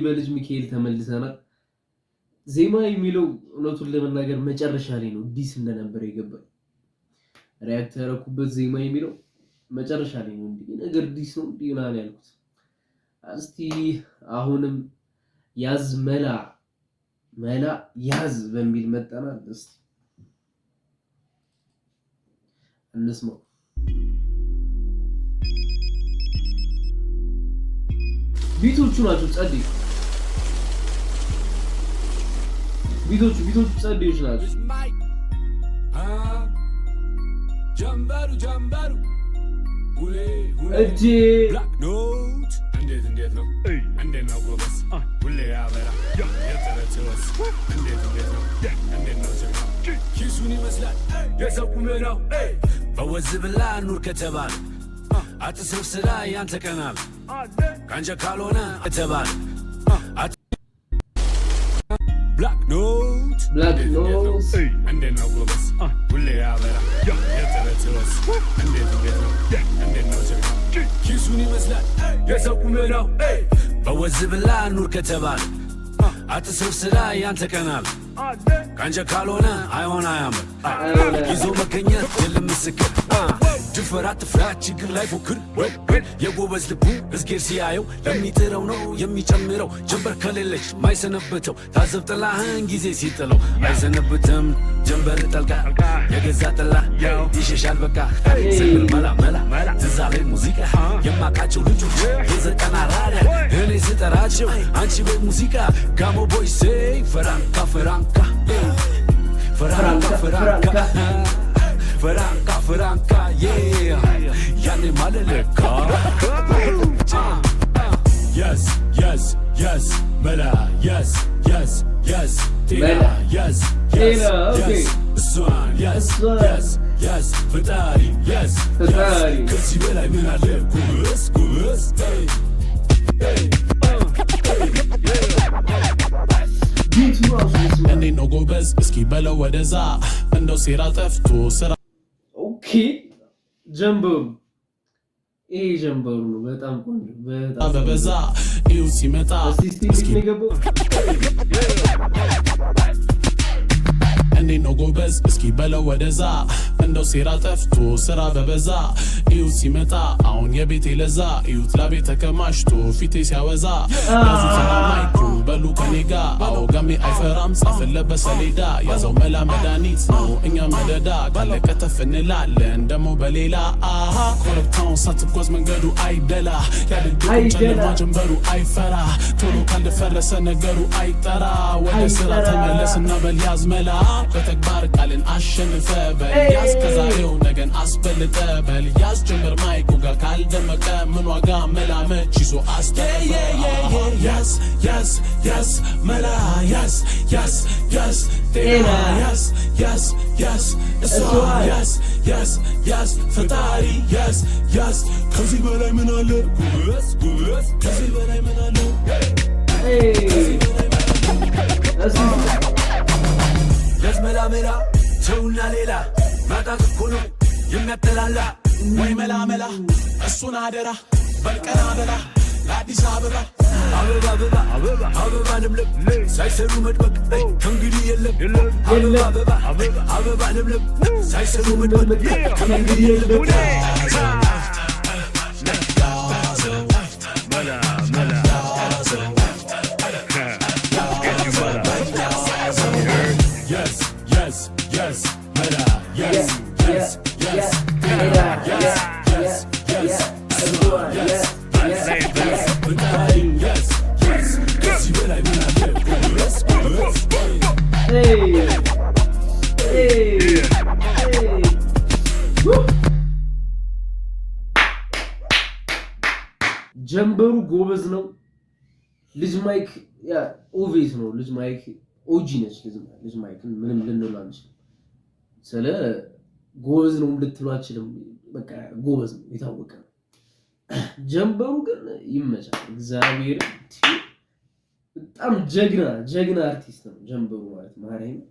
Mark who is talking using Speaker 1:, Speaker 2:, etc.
Speaker 1: በልጅ ሚካኤል ተመልሰናል። ዜማ የሚለው እውነቱን ለመናገር መጨረሻ ላይ ነው diss እንደነበረ የገባኝ። React ያደረኩበት ዜማ የሚለው መጨረሻ ላይ ነው። እንዲህ ነገር diss ነው እንዲህ ምናምን ያልኩት። እስቲ አሁንም ያዝ መላ መላ ያዝ በሚል መጠናል። እስቲ እንስማው። Beat ኦቹ ናቸው ጸዴ beat ኦቹ beat ኦቹ ጸዴዎች ናቸው።
Speaker 2: ጀንበሩ ጀንበሩ
Speaker 1: እጄ
Speaker 2: እንዴት እንዴት ነው እንዴት ነው ጎበዝ ሁሌ ያበራ የጥረት ወስ እንዴት እንዴት ነው እንዴት ነው ጀግናው ኪሱን ይመስላል የሰው ቁመናው በወዝ ብላ ኑር ከተባለ አትስርፍ ስራ ያንተ ቀናል ካንጀ ካልሆነ ከተባለ ብላክ ኖት
Speaker 1: ብላክ ኖት
Speaker 2: እንዴት ነው ጎበዝ ሁሌ ያበራ የጥረት ወስ እንዴት እንዴት ነው እንዴት ነው ጀግናው ኪሱን ይመስላል የሰው ቁመናው በወዝ ብላ ኑር ከተባለ አትስርፍ ስራ ያንተ ቀናል ካንጀ ካልሆነ አይሆን አያምር ይዞ መገኘት የለም ምስክር ድፈራ ትፍራ ችግር ላይ ፎክር የጎበዝ ልቡ እዝጌር ሲያየው ለሚጥረው ነው የሚጨምረው ጀንበር ከሌለች ማይሰነብተው ታዘብ ጥላህን ጊዜ ሲጥለው አይሰነብትም ጀንበር ጠልቃ የገዛ ጥላ ይሸሻል በቃ ስምር መላ መላ ትዝ አለኝ ሙዚቃ የማቃቸው ልጆች የዘጠና ራዳ እኔ ስጠራቸው አንቺ ቤት ሙዚቃ ጋሞ ቦይ ሴይ ፈራንካ ፈራንካ ፈራንካ ፈራንካ ፈራንካ ፈራንካ ያኔ ማለለካ yes yes yes መላ yes yes yes ጤና yes yes yes እሷን yes yes yes ፈጣሪ yes yes ከዚህ በላይ ምን አለ ጎበዝ ጎበዝ
Speaker 1: Beat ኡ ራሱ
Speaker 3: እንዴት ነው ጎበዝ እስኪ በለው ወደዛ እንደው ሴራ ጠፍቶ ስራ
Speaker 1: Okay፣ ጀንበሩ ይሄ ጀንበሩ ነው። በጣም ቆንጆ በጣም
Speaker 3: በበዛ እዩ ሲመጣ
Speaker 1: እስቲ እስቲ እንዴት ነው የገባው?
Speaker 3: እንዴት ነው ጎበዝ እስኪ በለው ወደዛ እንደው ሴራ ጠፍቶ ስራ በበዛ እዩ ሲመጣ አሁን የቤቴ ለዛ እዩት ላቤ ተከማችቶ ፊቴ ሲያወዛ ያዙትና mic ኡን በሉ ከኔ ጋ አዎ ጋሜ አይፈራም ጻፍለት በሰሌዳ ያዘው መላ መድኃኒት ነው እኛ መደዳ ካለቀ ተፍ እንላለን ደሞ በሌላ አሃ ኮረብታውን ሳትጓዝ መንገዱ አይደላ ያድግቁም ጨለማ ጀንበሩ አይፈራ ቶሎ ካልደፈረሰ ነገሩ አይጠራ ወደ ስራ ተመለስና በል ያዝ መላ በተግባር ቃልን አሸንፈ በል ያዝ ከዛሬው ነገን አስበልጠ በል ያዝ ጀምር mic ኡ ጋር ካልደመቀ ምን ዋጋ መላመች ይዞ አስተረፈ ያዝ ያዝ ያዝ መላ ያዝ ያዝ ያዝ ጤና ያዝ ያዝ ያዝ እሷ ያዝ ያዝ ያዝ ፈጣሪ ያዝ ያዝ ከዚህ በላይ ምን አለ
Speaker 2: ጎበዝ ጎበዝ
Speaker 3: ከዚህ በላይ ምን አለ
Speaker 1: ኤይ እስቲ
Speaker 2: ያዝ መላ መላ ተውና ሌላ ማጣት እኮ ነው የሚያጠላላ
Speaker 3: ወይ መላ መላ እሱን አደራ በልቀና በላ ለአዲስ አበባ
Speaker 2: አበባ አበባ አበባ አበባ ለምለም ሳይሰሩ መድመቅ ከእንግዲህ የለም አበባ አበባ አበባ ለምለም ሳይሰሩ መድመቅ ከእንግዲህ የለም Yes, yes, yes, መላ yes, yes, yes, yes, yes, yes, yes, yes, yes, ፈጣሪ yes, yes, ከዚህ በላይ ምን አለ ጎበዝ ጎበዝ
Speaker 1: ኤይ ኤይ ኤይ ጀንበሩ ጎበዝ ነው። ልጅ ማይክ obvious ነው። ልጅ ማይክ OG ነች። ልጅ ማይክ ምንም ልንለው አንችልም። ስለ ጎበዝ ነው ልትሉ አችልም። በቃ ጎበዝ ነው፣ የታወቀ ነው። ጀንበሩ ግን ይመቻል። እግዚአብሔር በጣም ጀግና ጀግና አርቲስት ነው ጀንበሩ ማለት ማርያም።